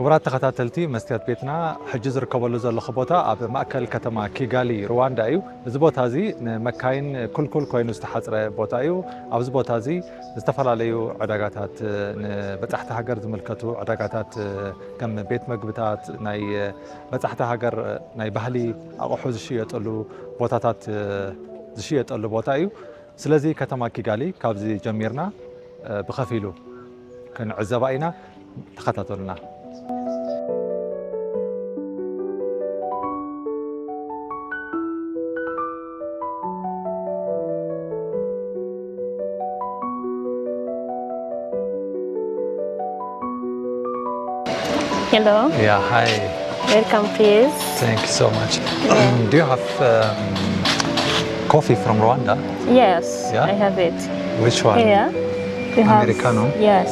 ክቡራት ተኸታተልቲ መስትያት ቤትና፣ ሕጂ ዝርከበሉ ዘለኹ ቦታ ኣብ ማእከል ከተማ ኪጋሊ፣ ሩዋንዳ እዩ። እዚ ቦታ እዚ ንመካይን ኩልኩል ኮይኑ ዝተሓጽረ ቦታ እዩ። ኣብዚ ቦታ እዚ ዝተፈላለዩ ዕዳጋታት፣ ንበጻሕቲ ሃገር ዝምልከቱ ዕዳጋታት፣ ከም ቤት መግብታት፣ ናይ በጻሕቲ ሃገር ናይ ባህሊ ኣቑሑ ዝሽየጠሉ ቦታታት ዝሽየጠሉ ቦታ እዩ። ስለዚ ከተማ ኪጋሊ ካብዚ ጀሚርና፣ እ፣ ብኸፊሉ ክንዕዘባ ኢና። ተኸታተሉና። Hello. Yeah, hi. Welcome, please. Thank you so much. Do you have um, coffee from Rwanda? Yes, Yeah? I have it. Which one? Here. You have Americano? Yes.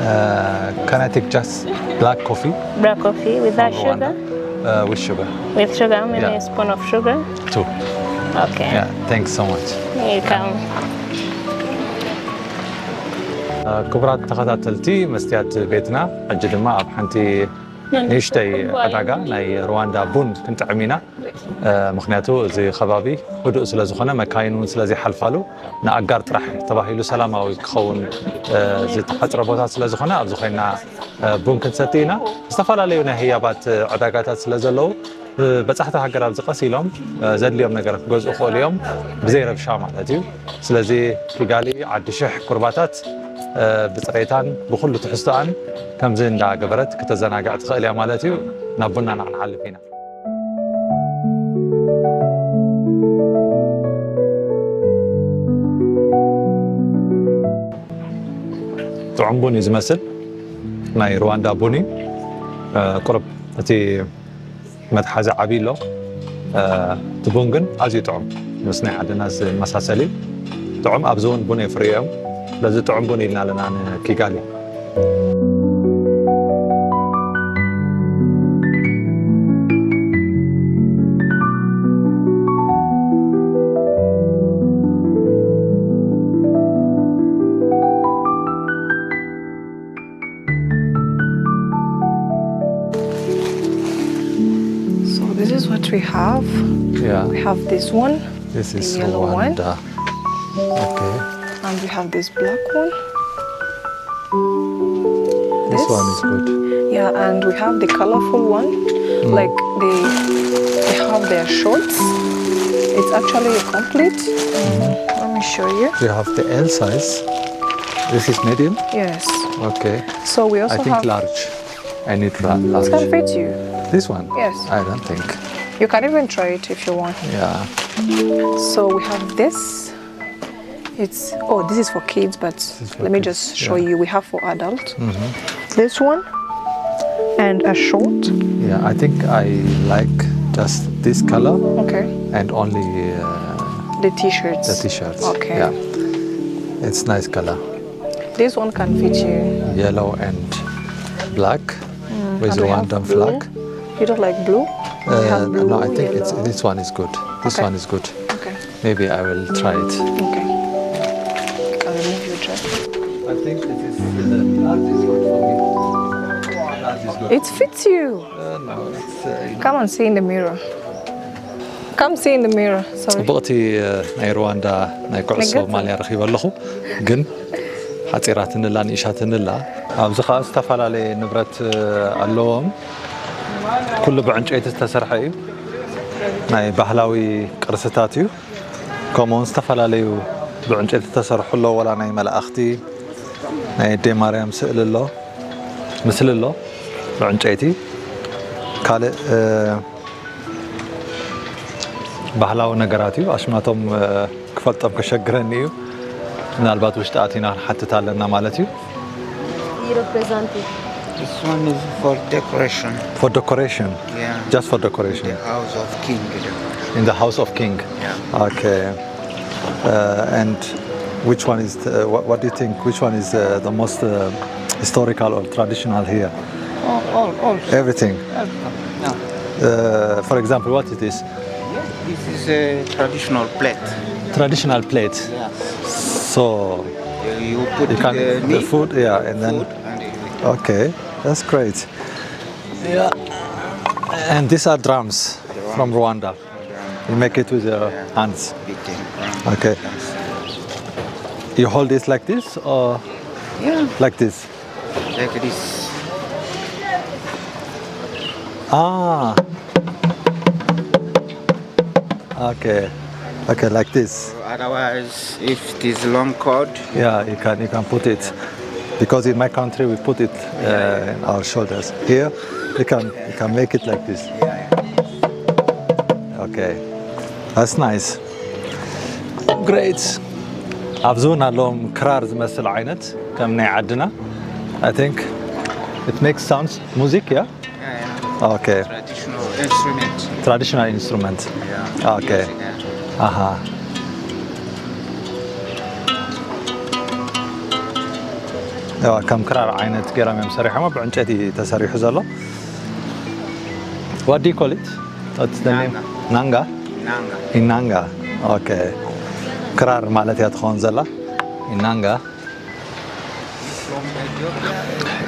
Uh, can I take just black coffee? Black coffee with that From Rwanda? Sugar? Uh, with sugar. With sugar, how many Yeah. Spoon of sugar? Two. Okay. Yeah, thanks so much. Welcome. ክቡራት ተኸታተልቲ መስትያት ቤትና፣ ሕጂ ድማ ኣብ ሓንቲ ንእሽተይ ዕዳጋ ናይ ሩዋንዳ ቡን ክንጥዕም ኢና። ምኽንያቱ እዚ ከባቢ ህዱእ ስለ ዝኾነ፣ መካይን እውን ስለ ዘይሓልፋሉ፣ ንኣጋር ጥራሕ ተባሂሉ ሰላማዊ ክኸውን ዝተሓፅረ ቦታ ስለ ዝኾነ፣ ኣብዚ ኮይና ቡን ክንሰቲ ኢና። ዝተፈላለዩ ናይ ህያባት ዕዳጋታት ስለ ዘለዉ፣ በጻሕቲ ሃገር ኣብዚ ቀስ ኢሎም ዘድልዮም ነገር ክገዝኡ ክኽእሉ እዮም፣ ብዘይ ረብሻ ማለት እዩ። ስለዚ ኪጋሊ ዓዲ ሽሕ ኩርባታት፣ ብፅሬታን ብኹሉ ትሕዝቶኣን ከምዚ እንዳገበረት ክተዘናግዕ ትኽእል እያ ማለት እዩ። ናብ ቡናና ክንሓልፍ ኢና። ጥዑም ቡን እዩ ዝመስል፣ ናይ ሩዋንዳ ቡን እዩ። ቁሩብ እቲ መትሓዚ ዓብዪ ኣሎ። እቲ ቡን ግን ኣዝዩ ጥዑም፣ ምስ ናይ ዓድና ዝመሳሰል እዩ። ጥዑም፣ ኣብዚ እውን ቡን የፍርዩ እዮም። ስለዚ ጥዑም ቡን ኢልና ኣለና ንኪጋሊ። So this is what we have. Yeah. We have this one, This is the yellow one, Rwanda. Okay. And we have this black one. This one is good. Yeah, and we have the colorful one. Like they, they have their shorts. It's actually a complete. Let me show you. We have the L size. This is medium. Yes. Okay. So we also I think have. Large. I need ra- It large. Can fit you. This one? Yes. I don't think. You can even try it if you want. Yeah. So we have this. It's, oh, this is for kids, but is for let me kids, just show yeah. you. We have for adult. This one and a short. Yeah, I think I like just this color Okay. and only uh, The t-shirts. the t-shirts. Okay. Yeah. It's nice color. This one can fit you. Yellow and black. With And we have Rwandan blue. Flag. You don't like blue? We Uh, have blue, no, I think it's yellow. This one is good. This Okay. One is good. Okay. Maybe I will try it. Okay. You can remove your dress. I think this is uh, large is good for me. Large is good. It fits you. Uh, no, it's, uh, Come and see in the mirror. Come see in the mirror. Sorry. ጽቡቕቲ ናይ ሩዋንዳ ናይ ኩዕሶ ነገርኩ። ማልያ ረኺበ ኣለኹ፣ ግን ሓፂራትንላ ንእሻትንላ። ኣብዚ ከዓ ዝተፈላለየ ንብረት ኣለዎም። ኩሉ ብዕንጨይቲ ዝተሰርሐ እዩ። ናይ ባህላዊ ቅርስታት እዩ። ከምኡውን ዝተፈላለዩ ብዕንጨይቲ ዝተሰርሑ ኣለዎ። ዋላ ናይ መላእኽቲ፣ ናይ ኣደ ማርያም ስእሊ ኣሎ፣ ምስሊ ኣሎ ብዕንጨይቲ። ካልእ ባህላዊ ነገራት እዩ። ኣሽማቶም ክፈልጦም ከሸግረኒ እዩ። ምናልባት ውሽጢ ኣቲና ክንሓትት ኣለና ማለት እዩ። Representative. This one is for decoration. For decoration. Yeah. Just for decoration. The House of King. In the House of King. Yeah. Okay. Uh, and which one is the, what, what do you think? Which one is uh, the most uh, historical or traditional here? All, all, all. Everything. All. No. Uh, for example, what is this? This is a traditional plate. Traditional plate. Yes. So You put you can the, the meat, food, yeah, and then food and you eat. Okay, that's great. Yeah. And these are drums from Rwanda. You make it with your hands. Okay. You hold it like this or Yeah, like this? Like this. Ah. Okay. Okay, like this. Otherwise, if it is long cord, Yeah, you can you can put it because in my country we put it uh, in our shoulders. Here, you can you can make it like this. Okay, that's nice. Great. ኣብዚ እውን ኣለዎም ክራር ዝመስል ዓይነት ከም ናይ ዓድና I think it makes sounds music, yeah? Okay. Traditional instrument. Traditional instrument. Okay. ኣሃ። ያው ከም ክራር ዓይነት ገይሮም እዮም ሰሪሖሞ። ብዕንጨይቲ ተሰሪሑ ዘሎ። What do you call it? What's the name? Nanga. Nanga. Inanga. Okay. ክራር ማለት እያ ትኸውን ዘላ። Inanga. From Ethiopia,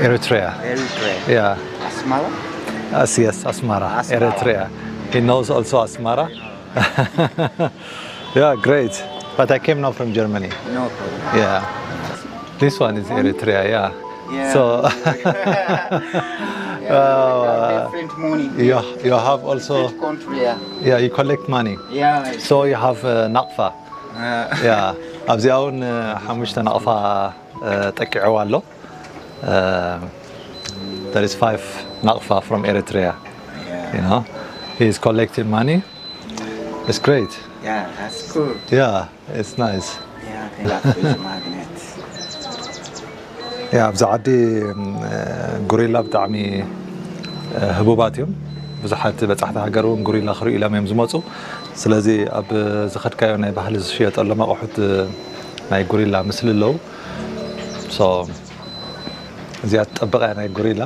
Eritrea. Eritrea. Yeah. Asmara. Yes, yes, Asmara. Asmara. Eritrea. He knows also Asmara. Yeah, great. But I came now from Germany. No problem. Yeah. This one is Eritrea, yeah. Yeah. So, Yeah, uh, different money. you, you have also, Different country. Yeah. Yeah, you collect money. Yeah. So you have uh, ናቕፋ. Uh, Yeah. ኣብዚኣ እውን uh, ሓሙሽተ ናቕፋ uh, ጠቂዕዋ ኣሎ። Uh, there is five ናቕፋ from Eritrea. yeah. You know, he is collecting money. It's great. Yeah, that's good. Yeah, it's nice. Yeah, thank you. Magnet. ያ ኣብዚ ዓዲ ም፣ ጉሪላ ብጣዕሚ እ፣ ህቡባት እዮም። ብዙሓት በጻሕቲ ሃገር እውን ጉሪላ ክርእዩ ኢሎም እዮም ዝመፁ። ስለዚ ኣብ ዝኸድካዮ ናይ ባህሊ ዝሽየጠሎም ኣቑሑት እ፣ ናይ ጉሪላ ምስሊ ኣለዉ። So እዚኣ ትጠብቕ እያ ናይ ጉሪላ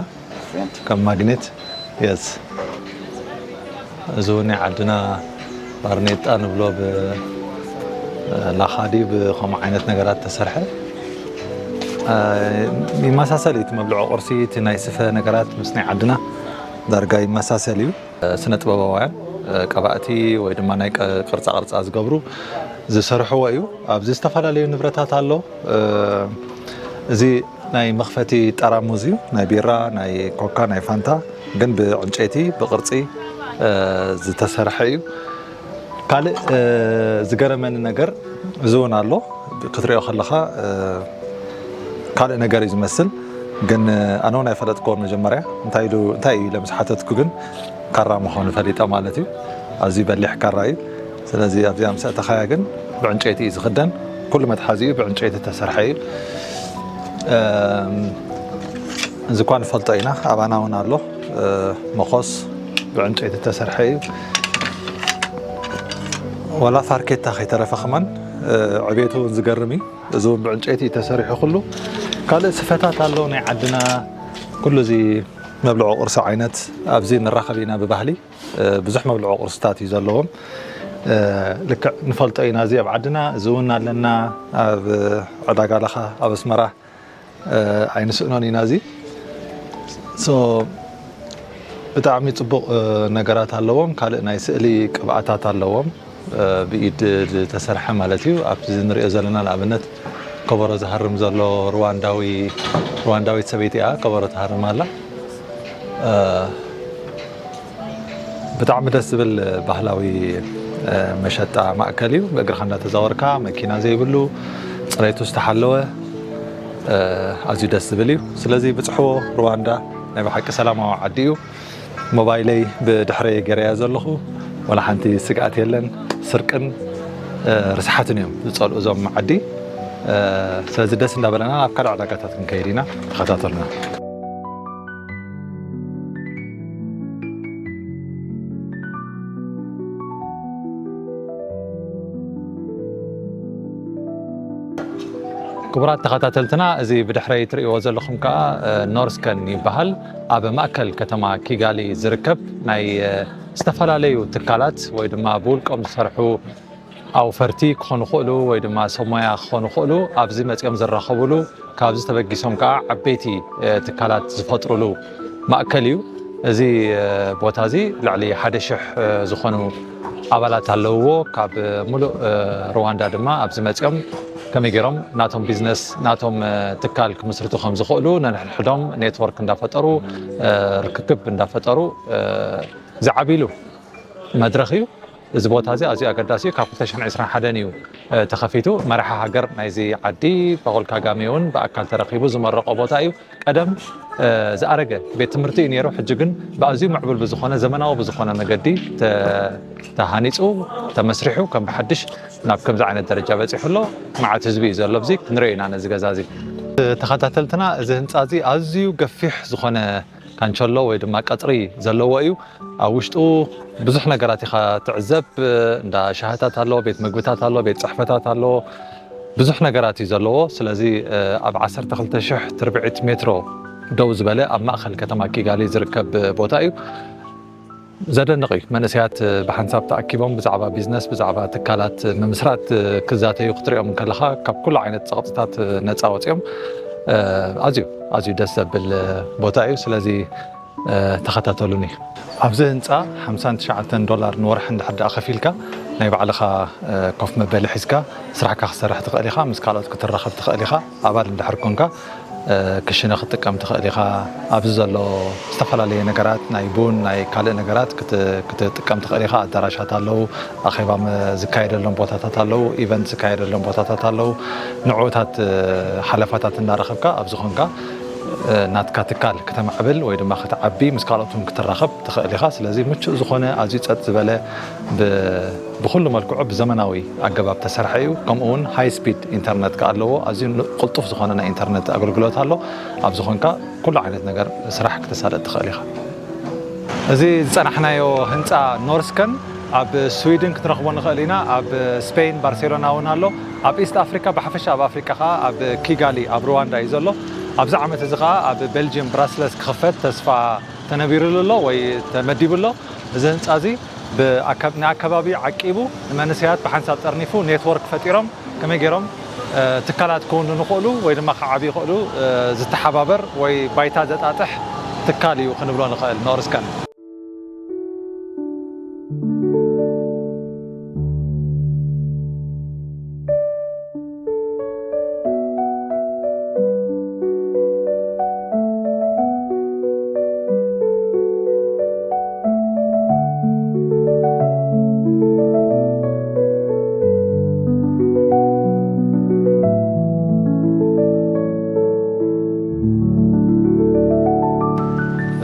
ከም ማግኔት። Yes። እዚ እውን ናይ ዓድና ባርኔጣ ንብሎ ብላኻ ድዩ ብከምኡ ዓይነት ነገራት ተሰርሐ። ይመሳሰል እዩ እቲ መብልዖ ቁርሲ፣ እቲ ናይ ስፈ ነገራት ምስ ናይ ዓድና ዳርጋ ይመሳሰል እዩ። ስነ ጥበባውያን ቀባእቲ ወይ ድማ ናይ ቅርፃ ቅርፃ ዝገብሩ ዝሰርሕዎ እዩ። ኣብዚ ዝተፈላለዩ ንብረታት ኣሎ። እዚ ናይ መኽፈቲ ጠራሙዝ እዩ፣ ናይ ቢራ፣ ናይ ኮካ፣ ናይ ፋንታ፣ ግን ብዕንጨይቲ ብቅርፂ ዝተሰርሐ እዩ። ካልእ ዝገረመኒ ነገር እዚ እውን ኣሎ፣ ክትሪኦ ከለኻ ካልእ ነገር እዩ ዝመስል፣ ግን ኣነ እውን ኣይፈለጥክዎን መጀመርያ። እንታይ ኢሉ እንታይ እዩ ኢለ ምስ ሓተትኩ ግን ካራ ምዃኑ ፈሊጠ ማለት እዩ። ኣዝዩ በሊሕ ካራ እዩ። ስለዚ ኣብዚኣ ምስ ኣእተኻያ ግን ብዕንጨይቲ እዩ ዝኽደን። ኩሉ መትሓዚኡ ብዕንጨይቲ ዝተሰርሐ እዩ። እዚ እኳ ንፈልጦ ኢና፣ ኣባና እውን ኣሎ። መኾስ ብዕንጨይቲ ዝተሰርሐ እዩ። ዋላ ፋርኬታ ከይተረፈ ከማን ዕቤቱ እውን ዝገርም እዩ። እዚ እውን ብዕንጨይቲ እዩ ተሰሪሑ ኩሉ። ካልእ ስፈታት ኣሎ ናይ ዓድና። ኩሉ እዚ መብልዖ ቁርሲ ዓይነት ኣብዚ ንራኸብ ኢና ብባህሊ። ብዙሕ መብልዖ ቁርስታት እዩ ዘለዎም። ልክዕ ንፈልጦ ኢና እዚ ኣብ ዓድና፣ እዚ እውን ኣለና ኣብ ዕዳጋ ለኻ ኣብ ኣስመራ። ኣይንስእኖን ኢና እዚ። So ብጣዕሚ ፅቡቕ ነገራት ኣለዎም። ካልእ ናይ ስእሊ ቅብኣታት ኣለዎም ብኢድ ዝተሰርሐ ማለት እዩ። ኣብዚ ንሪኦ ዘለና ንኣብነት ከበሮ ዝሃርም ዘሎ ሩዋንዳዊ፣ ሩዋንዳዊት ሰበይቲ እያ ከበሮ ትሃርም ኣላ። ብጣዕሚ ደስ ዝብል ባህላዊ መሸጣ ማእከል እዩ። ብእግርኻ እንዳተዛወርካ መኪና ዘይብሉ፣ ፅሬቱ ዝተሓለወ፣ ኣዝዩ ደስ ዝብል እዩ። ስለዚ ብፅሕዎ ሩዋንዳ ናይ ብሓቂ ሰላማዊ ዓዲ እዩ። ሞባይለይ ብድሕረይ ገይረያ ዘለኹ፣ ዋላ ሓንቲ ስግኣት የለን። ስርቅን ርስሓትን እዮም ዝፀልኡ እዞም ዓዲ። ስለዚ ደስ እንዳበለና ኣብ ካልእ ዕዳጋታት ክንከይድ ኢና። ተኸታተሉና። ክቡራት ተኸታተልትና፣ እዚ ብድሕረይ ትርእይዎ ዘለኹም ከኣ ኖርስከን ይበሃል። ኣብ ማእከል ከተማ ኪጋሊ ዝርከብ ናይ ዝተፈላለዩ ትካላት ወይ ድማ ብውልቆም ዝሰርሑ ኣውፈርቲ ክኾኑ ይኽእሉ ወይ ድማ ሰብ ሞያ ክኾኑ ይኽእሉ ኣብዚ መፂኦም ዝራኸብሉ፣ ካብዚ ተበጊሶም ከዓ ዓበይቲ ትካላት ዝፈጥሩሉ ማእከል እዩ። እዚ ቦታ እዚ ልዕሊ ሓደ ሽሕ ዝኾኑ ኣባላት ኣለውዎ። ካብ ሙሉእ ሩዋንዳ ድማ ኣብዚ መፂኦም ከመይ ገይሮም ናቶም ቢዝነስ፣ ናቶም ትካል ክምስርቱ ከም ዝኽእሉ ነንሕድሕዶም ኔትወርክ እንዳፈጠሩ፣ ርክክብ እንዳፈጠሩ ዝዓብይሉ መድረኽ እዩ። እዚ ቦታ እዚ ኣዝዩ ኣገዳሲ እዩ። ካብ ክልተ ሽሕን ዕስራን ሓደን እዩ ተኸፊቱ። መራሒ ሃገር ናይዚ ዓዲ ፓውል ካጋሜ እውን ብኣካል ተረኺቡ ዝመረቖ ቦታ እዩ። ቀደም ዝኣረገ ቤት ትምህርቲ እዩ ነይሩ። ሕጂ ግን ብኣዝዩ ምዕቡል ብዝኾነ፣ ዘመናዊ ብዝኾነ መገዲ ተሃኒፁ፣ ተመስሪሑ፣ ከም ብሓድሽ ናብ ከምዚ ዓይነት ደረጃ በፂሑ ኣሎ። መዓት ህዝቢ እዩ ዘሎ። እዚ ክንሪኦ ኢና ነዚ ገዛ እዚ። ተኸታተልትና፣ እዚ ህንፃ እዚ ኣዝዩ ገፊሕ ዝኾነ ካንቸሎ ወይ ድማ ቀፅሪ ዘለዎ እዩ። ኣብ ውሽጡ ብዙሕ ነገራት ኢኻ ትዕዘብ። እንዳ ሻህታት ኣሎ፣ ቤት ምግብታት ኣሎ፣ ቤት ፅሕፈታት ኣሎ፣ ብዙሕ ነገራት እዩ ዘለዎ። ስለዚ ኣብ ዓሰርተ ክልተ ሽሕ ትርብዒት ሜትሮ ደው ዝበለ ኣብ ማእኸል ከተማ ኪጋሊ ዝርከብ ቦታ እዩ። ዘደንቕ እዩ። መንእሰያት ብሓንሳብ ተኣኪቦም ብዛዕባ ቢዝነስ፣ ብዛዕባ ትካላት ምምስራት ክዛተዩ ክትሪኦም እንከለኻ፣ ካብ ኩሉ ዓይነት ፀቕጥታት ነፃ ወፂኦም፣ ኣዝዩ ኣዝዩ ደስ ዘብል ቦታ እዩ። ስለዚ ተኸታተሉኒ። ኣብዚ ህንፃ ሓምሳን ትሽዓተን ዶላር ንወርሒ እንድሕር ደኣ ከፊልካ፣ ናይ ባዕልኻ ኮፍ መበሊ ሒዝካ ስራሕካ ክትሰርሕ ትኽእል ኢኻ። ምስ ካልኦት ክትራኸብ ትኽእል ኢኻ። ኣባል እንድሕር ኮንካ ክሽነ ክትጥቀም ትኽእል ኢኻ። ኣብዚ ዘሎ ዝተፈላለየ ነገራት፣ ናይ ቡን፣ ናይ ካልእ ነገራት ክት-፣ ክትጥቀም ትኽእል ኢኻ። ኣዳራሻት ኣለዉ፣ ኣኼባ መ-፣ ዝካየደሎም ቦታታት ኣለዉ፣ ኢቨንት ዝካየደሎም ቦታታት ኣለዉ። ንዕኡታት ሓለፋታት እናረኸብካ ኣብዚ ኮንካ ናትካ ትካል ክተማዕብል ወይ ድማ ክትዓቢ፣ ምስ ካልኦት እውን ክትራኸብ ትኽእል ኢኻ። ስለዚ ምቹእ ዝኾነ፣ ኣዝዩ ጸጥ ዝበለ፣ ብ-፣ ብኹሉ መልክዑ ብዘመናዊ ኣገባብ ተሰርሐ እዩ። ከምኡ እውን ሃይ ስፒድ ኢንተርነት ከኣ ኣለዎ። ኣዝዩ ን-፣ ቅልጡፍ ዝኾነ ናይ ኢንተርነት ኣገልግሎት ኣሎ። ኣብዚ ኾንካ ኩሉ ዓይነት ነገር፣ ስራሕ ክተሳልጥ ትኽእል ኢኻ። እዚ ዝጸናሕናዮ ህንጻ ኖርስከን ኣብ ስዊድን ክትረኽቦ ንኽእል ኢና። ኣብ ስፔን ባርሴሎና እውን ኣሎ። ኣብ ኢስት ኣፍሪካ፣ ብሓፈሻ ኣብ ኣፍሪካ ከኣ ኣብ ኪጋሊ ኣብ ሩዋንዳ እዩ ዘሎ። ኣብዚ ዓመት እዚ ከኣ ኣብ ቤልጅየም ብራስለስ ክኽፈት ተስፋ ተነቢሩሉ ኣሎ ወይ ተመዲቡ ኣሎ። እዚ ህንፃ እዚ ብኣካ-፣ ንኣከባቢ ዓቂቡ፣ ንመንእሰያት ብሓንሳብ ጠርኒፉ፣ ኔትወርክ ፈጢሮም ከመይ ገይሮም ትካላት ክውንኑ ይኽእሉ ወይ ድማ ክዓብዩ ይኽእሉ ዝተሓባበር ወይ ባይታ ዘጣጥሕ ትካል እዩ ክንብሎ ንኽእል ኖርስከን።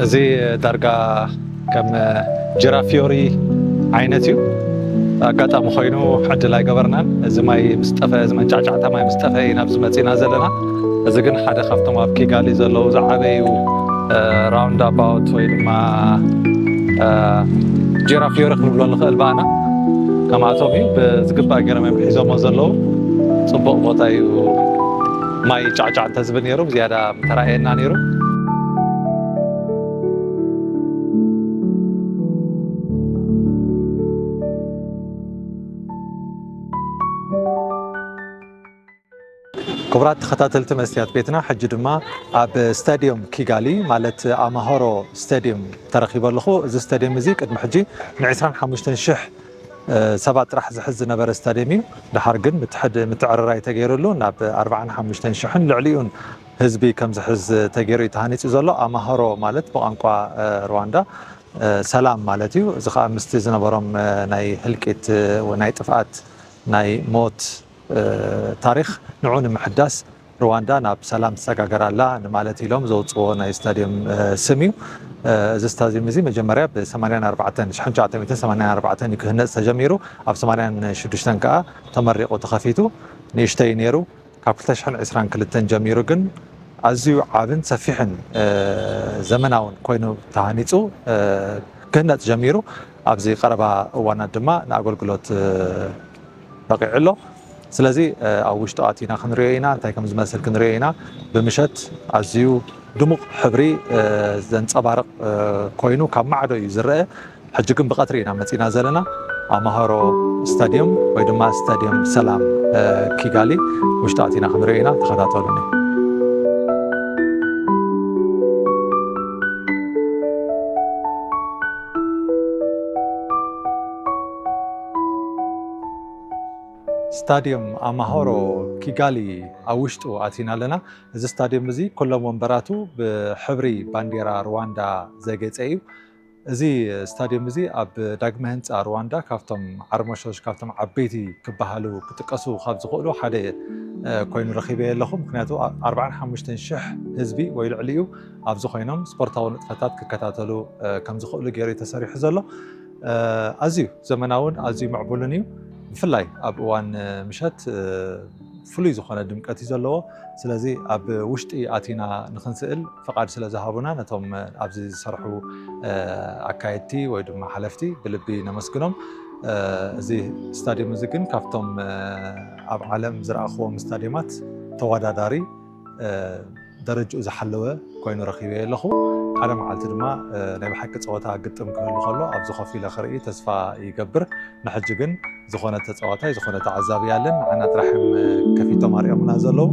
እዚ ዳርጋ ከም ጀራፊዮሪ ዓይነት እዩ። ኣጋጣሚ ኮይኑ ዕድል ኣይገበርናን። እዚ ማይ ምስ ጠፈ፣ እዚ መንጫዕጫዕታ ማይ ምስ ጠፈ ኢና ኣብዚ መፂና ዘለና። እዚ ግን ሓደ ካብቶም ኣብ ኪጋሊ ዘለዉ ዝዓበዩ ራውንድ ኣባውት ወይ ድማ ጀራፊዮሪ ክንብሎ ንኽእል ብኣና ከምኣቶም እዩ። ብዝግባእ ገይሮም እዮም ሒዞሞ ዘለዉ። ፅቡቕ ቦታ እዩ። ማይ ጫዕጫዕ እንተዝብል ነይሩ ብዝያዳ ምተራእየና ነይሩ። ክቡራት ተኸታተልቲ መስትያት ቤትና፣ ሕጂ ድማ ኣብ ስታድዮም ኪጋሊ፣ ማለት ኣማሆሮ ስታድዮም ተረኺበ ኣለኹ። እዚ ስታድዮም እዚ ቅድሚ ሕጂ ን ዕስራን ሓሙሽተን ሽሕ ሰባት ጥራሕ ዝሕዝ ዝነበረ ስታድዮም እዩ። ድሓር ግን ምትሕድ-፣ ምትዕርራይ ተገይሩሉ ናብ ኣርባዓን ሓሙሽተን ሽሕን ልዕሊኡን ህዝቢ ከም ዝሕዝ ተገይሩ እዩ ተሃኒፁ ዘሎ። ኣማሃሮ ማለት ብቋንቋ፣ እ፣ ሩዋንዳ፣ እ፣ ሰላም ማለት እዩ። እዚ ከዓ ምስቲ ዝነበሮም፣ እ፣ ናይ ህልቂት፣ እ፣ ናይ ጥፍኣት፣ ናይ ሞት፣ እ፣ ታሪኽ ንዑ ንምሕዳስ ሩዋንዳ ናብ ሰላም ትሰጋገር ኣላ ንማለት ኢሎም ዘውፅዎ ናይ ስታድዮም፣ እ፣ ስም እዩ። እ፣ እዚ ስታድዮም እዚ መጀመርያ ብ ሰማንያን ኣርባዕተን፣ ሽሕን ትሽዓተ ሚእትን ሰማንያን ኣርባዕተን እዩ ክህነፅ ተጀሚሩ። ኣብ ሰማንያን ሽዱሽተን ከዓ ተመሪቑ ተኸፊቱ። ንእሽተይ ነይሩ። ካብ ክልተ ሽሕን ዕስራን ክልተን ጀሚሩ ግን ኣዝዩ ዓብን ሰፊሕን፣ እ፣ ዘመናውን ኮይኑ ተሃኒፁ፣ እ፣ ክህነፅ ጀሚሩ። ኣብዚ ቀረባ እዋናት ድማ ንኣገልግሎት፣ እ፣ በቒዑ ኣሎ። ስለዚ፣ እ፣ ኣብ ውሽጡ ኣቲና ክንሪኦ ኢና፣ እንታይ ከም ዝመስል ክንሪኦ ኢና። ብምሸት ኣዝዩ ድሙቕ ሕብሪ፣ እ፣ ዘንጸባርቕ፣ እ፣ ኮይኑ ካብ ማዕዶ እዩ ዝረአ። ሕጂ ግን ብቐትሪ ኢና መጺና ዘለና። ኣማሃሮ ስታድዮም ወይ ድማ ስታድዮም ሰላም፣ እ፣ ኪጋሊ ውሽጢ ኣቲና ክንሪኦ ኢና። ተኸታተሉኒ። ስታድየም ኣማሆሮ ኪጋሊ ኣብ ውሽጡ ኣቲና ኣለና። እዚ ስታድየም እዚ ኩሎም ወንበራቱ ብሕብሪ ባንዴራ ሩዋንዳ ዘጌጸ እዩ። እዚ ስታድየም እዚ ኣብ ዳግመ ህንፃ ሩዋንዳ ካብቶም ዓርሞሾሽ፣ ካብቶም ዓበይቲ ክበሃሉ ክጥቀሱ ካብ ዝኽእሉ ሓደ ኮይኑ ረኺበ ኣለኹ። ምክንያቱ ኣርባዓን ሓሙሽተን ሽሕ ህዝቢ ወይ ልዕሊኡ ኣብዚ ኮይኖም ስፖርታዊ ንጥፈታት ክከታተሉ ከም ዝኽእሉ ገይሩ ተሰሪሑ ዘሎ። ኣዝዩ ዘመናውን ኣዝዩ ምዕቡልን እዩ። ብፍላይ ኣብ እዋን ምሸት ፍሉይ ዝኾነ ድምቀት እዩ ዘለዎ። ስለዚ ኣብ ውሽጢ ኣቲና ንኽንስእል ፍቓድ ስለ ዝሃቡና ነቶም ኣብዚ ዝሰርሑ ኣካየድቲ ወይ ድማ ሓለፍቲ ብልቢ ነመስግኖም። እዚ ስታድየም እዚ ግን ካብቶም ኣብ ዓለም ዝረኣኽዎም ስታድየማት ተወዳዳሪ ደረጅኡ ዝሓለወ ኮይኑ ረኺበዮ ኣለኹ። ሓደ መዓልቲ ድማ ናይ ብሓቂ ፀወታ ግጥም ክህሉ ከሎ ኣብዚ ኮፍ ኢለ ክርኢ ተስፋ ይገብር። ንሕጂ ግን ዝኾነ ተፃዋታይ ዝኾነ ተዓዛቢ ያለን ንዓና ጥራሕ እዮም ከፊቶም ኣርኦምና ዘለዉ።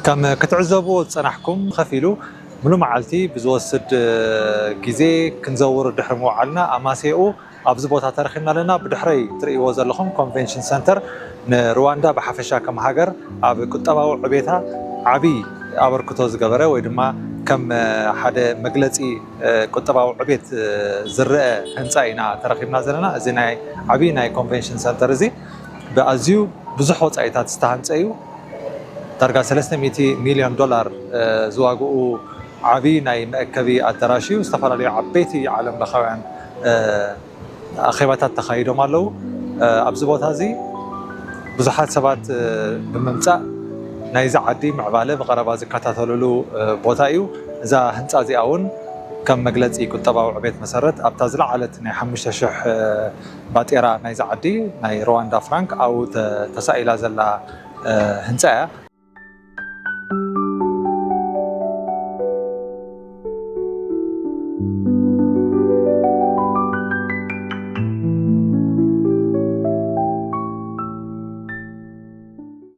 ከም ክትዕዘብዎ ዝጸናሕኩም ከፊሉ ሙሉ መዓልቲ ብዝወስድ ግዜ ክንዘውር ድሕሪ ምውዓልና ኣማስያኡ ኣብዚ ቦታ ተረኺብና ኣለና። ብድሕረይ ትርእይዎ ዘለኹም ኮንቨንሽን ሰንተር ንሩዋንዳ ብሓፈሻ ከም ሃገር ኣብ ቁጠባዊ ዕቤታ ዓቢ ኣበርክቶ ዝገበረ ወይ ድማ ከም ሓደ መግለጺ ቁጠባዊ ዕቤት ዝረአ ህንፃ ኢና ተረኺብና ዘለና። እዚ ናይ ዓቢ ናይ ኮንቨንሽን ሰንተር እዚ ብኣዝዩ ብዙሕ ወጻኢታት ዝተሃንጸ እዩ። ዳርጋ ሰለስተ ሚእቲ ሚልዮን ዶላር ዝዋግኡ ዓቢ ናይ መእከቢ ኣዳራሽ እዩ። ዝተፈላለዩ ዓበይቲ ዓለም ለኻውያን ኣኼባታት ተኻይዶም ኣለዉ። ኣብዚ ቦታ እዚ ብዙሓት ሰባት ብምምጻእ ናይዚ ዓዲ ምዕባለ ብቐረባ ዝከታተልሉ ቦታ እዩ። እዛ ህንጻ እዚኣ እውን ከም መግለጺ ቁጠባዊ ዕቤት መሰረት ኣብታ ዝለዓለት ናይ ሓሙሽተ ሽሕ ባጤራ ናይዚ ዓዲ ናይ ሩዋንዳ ፍራንክ ኣብኡ ተሳኢላ ዘላ ህንጻ እያ።